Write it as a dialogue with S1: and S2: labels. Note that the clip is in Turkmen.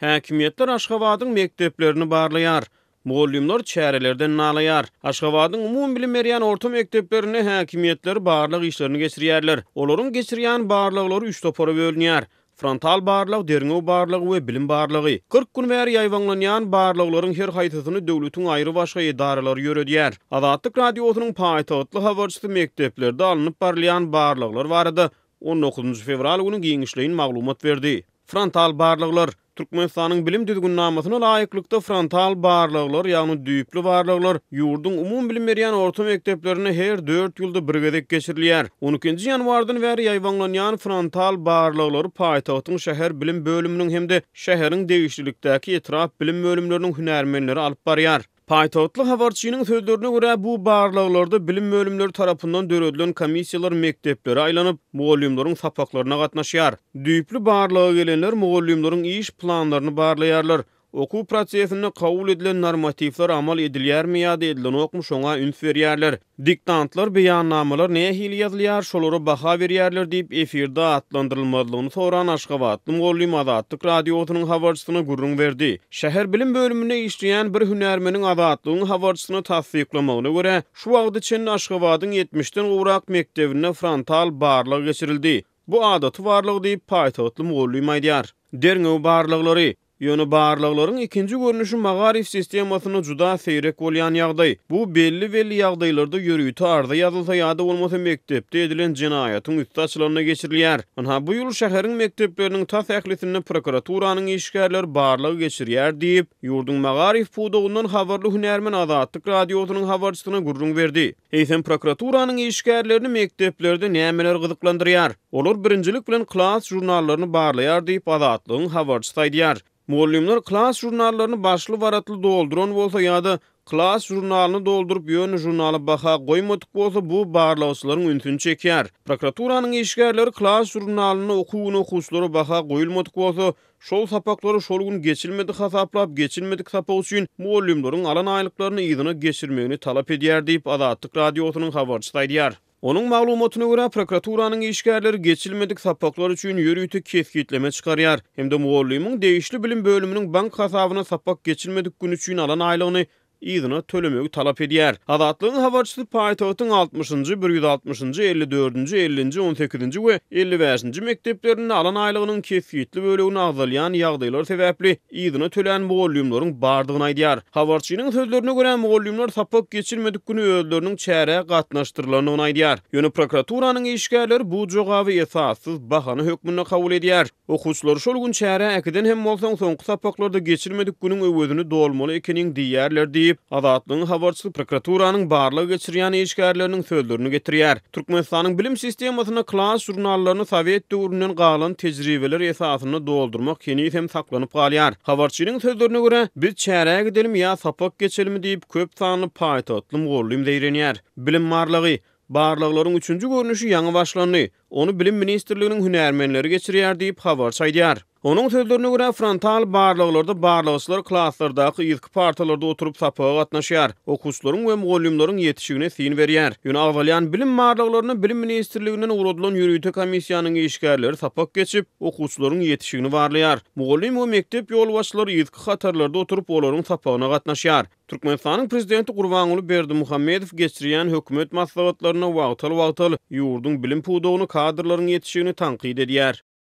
S1: Häkimiýetler Aşgabadyň mekdeplerini barlaýar. Mugallymlar çärelerden nalaýar. Aşgabadyň umumybilim berýän orta mekdeplerinde häkimiýetler barlag işlerini geçirýärler. Olaryň geçirýän barlaglary üç topara bölünýär. Frontal barlag, derňew barlagy we bilim barlagy. 40 gün bäri ýaýbaňlanýan barlaglaryň her haýsysyny döwletiň aýry-başga edaralary ýöredýär. Azatlyk Radiosynyň paýtagtly habarçysy mekdeplerde alnyp barylýan barlaglar barada On dokuzynjy fewral güni giňişleýin maglumat berdi. Frontal barlaglar. Türkmenistanyň bilim düzgünnamasyna laýyklykda frontal barlaglar, ýagny düýpli barlaglar ýurduň umumybilim berýän orta mekdeplerinde her dört ýylda bir gezek geçirilýär. On ikinji ýanwardan bäri ýaýbaňlanýan frontal barlaglary paýtagtyň şäher bilim bölüminiň hem-de şäheriň degişlilikdäki etrap bilim bölümleriniň hünärmenleri alyp barýar. Paýtagtly habarçynyň sözlerine görä, bu barlaglarda bilim bölümleri tarapyndan döredilen komissiýalar mekdeplere aýlanyp, mugallymlaryň sapaklaryna gatnaşýar. Düýpli barlaga gelenler mugallymlaryň iş planlaryny barlaýarlar. Okuw prosesinde kabul edilen normatiwler amal edilýärmi ýa-da edilenokmy şoňa üns berýärler. Diktantlar, beýannamalar nähili ýazylýar, şolara baha berýärler diýip, efirde atlandyrylmazlygyny soran aşgabatly mugallym Azatlyk Radiosynyň habarçysyna gürrüň berdi. Şäher bilim bölüminde işleýän bir hünärmeniň Azatlygyň habarçysyna tassyklamagyna görä, şu wagta çenli Aşgabadyň ýetmişden gowrak mekdebinde frontal barlag geçirildi. Bu adaty barlag diýip, paýtagtly mugallym aýdýar. Derňew barlaglary. Ýöne barlaglaryň ikinji görnüşi magaryf sistemasynda juda seýrek bolýan ýagdaý. Bu belli-belli ýagdaýlarda ýörite arza ýazylsa ýa-da bolmasa mekdepde edilen jenaýatyň üsti açylanda geçirilýär. Ynha, bu ýyl şäheriň mekdepleriniň tas ählisinde prokuraturanyň işgärleri barlag geçirýär diýip, ýurduň magaryf pudagyndan habarly hünärmen Azatlyk Radiosynyň habarçysyna gürrüň berdi. Eýsem, prokuraturanyň işgärlerini mekdeplerde nämeler gyzyklandyrýar? Olar birinjilik bilen klas žurnallaryny barlaýar diýip, Azatlygyň habarçysy aýdýar. Mugallymlar klas žurnallaryny başly-baratly dolduran bolsa ýa-da klas žurnalyny dolduryp, ýöne žurnala baha goýmadyk bolsa, bu barlagçylaryň ünsüni çekýär. Prokuraturanyň işgärleri klas žurnalynda okuw güni okuwçylara baha goýulmadyk bolsa, Şol sapaklary şol gün geçilmedi hasaplap, geçilmedik sapak üçin mugallymlaryň alan aýlyklaryny yzyna geçirmegini talap edýär diýip, Azatlyk Radiosynyň habarçysy aýdýar. Onuň maglumatyna görä, prokuraturanyň işgärleri geçilmedik sapaklar üçin ýörite kesgitleme çykarýar hem-de mugallymyň degişli bilim bölüminiň bank hasabyna sapak geçilmedik gün üçin alan aýlygyny yzyna tölemegi talap edýär. Azatlygyň habarçysy paýtagtyň altmyşynjy, bir ýüz altmyşynjy, elli dördünji, ellinji, on sekizinji we elli bäşinji mekdeplerinde alan aýlygynyň kesgitli bölegini agzalýan ýagdaýlar sebäpli yzyna tölän mugallymlaryň bardygyny aýdýar. Habarçynyň sözlerine görä, mugallymlar sapak geçilmedik güni özleriniň çärä gatnaşdyrylandygyny aýdýar. Ýöne prokuraturanyň işgärleri bu jogaby esassyz bahana hökmünde kabul edýär. Okuwçylary şol gün çärä äkiden hem bolsaň, soňky sapaklarda geçilmedik günüň öwezini dolmaly ekeniň diýýärler diýip, Azatlygyň habarçysy prokuraturanyň barlag geçirýän işgärleriniň sözlerini getirýär. Türkmenistanyň bilim sistemasynda klas žurnallaryny sowet döwründen galan tejribeler esasynda doldurmak heniz hem saklanyp galýar. Habarçynyň sözlerine görä, biz çärä gidelimi ýa sapak geçelimi diýip, köp sanly paýtagtly mugallym zeýrenýär. Bilim barlagy. Barlaglaryň üçünji görnüşi ýaňy başlandy. Ony Bilim ministrliginiň hünärmenleri geçirýär diýip, habarçy aýdýar. Onuň sözlerine görä, frontal barlaglarda barlagçylar klaslardaky yzky partalarda oturyp sapaga gatnaşýar, okuwçylaryň we mugallymlaryň ýetişigine syn berýär. Ýöne agzalýan bilim barlaglarynda Bilim ministrliginden ugradylan ýörite komissiýanyň işgärleri sapak geçip, okuwçylaryň ýetişigini barlaýar. Mugallym we mekdep ýolbaşçylary yzky hatarlarda oturyp, olaryň sapagyna gatnaşýar. Türkmenistanyň prezidenti Gurbanguly Berdimuhamedow geçirýän hökümet maslahatlarynda wagtal-wagtal ýurduň bilim pudagyny, kadrlaryň ýetişigini tankyt edýär.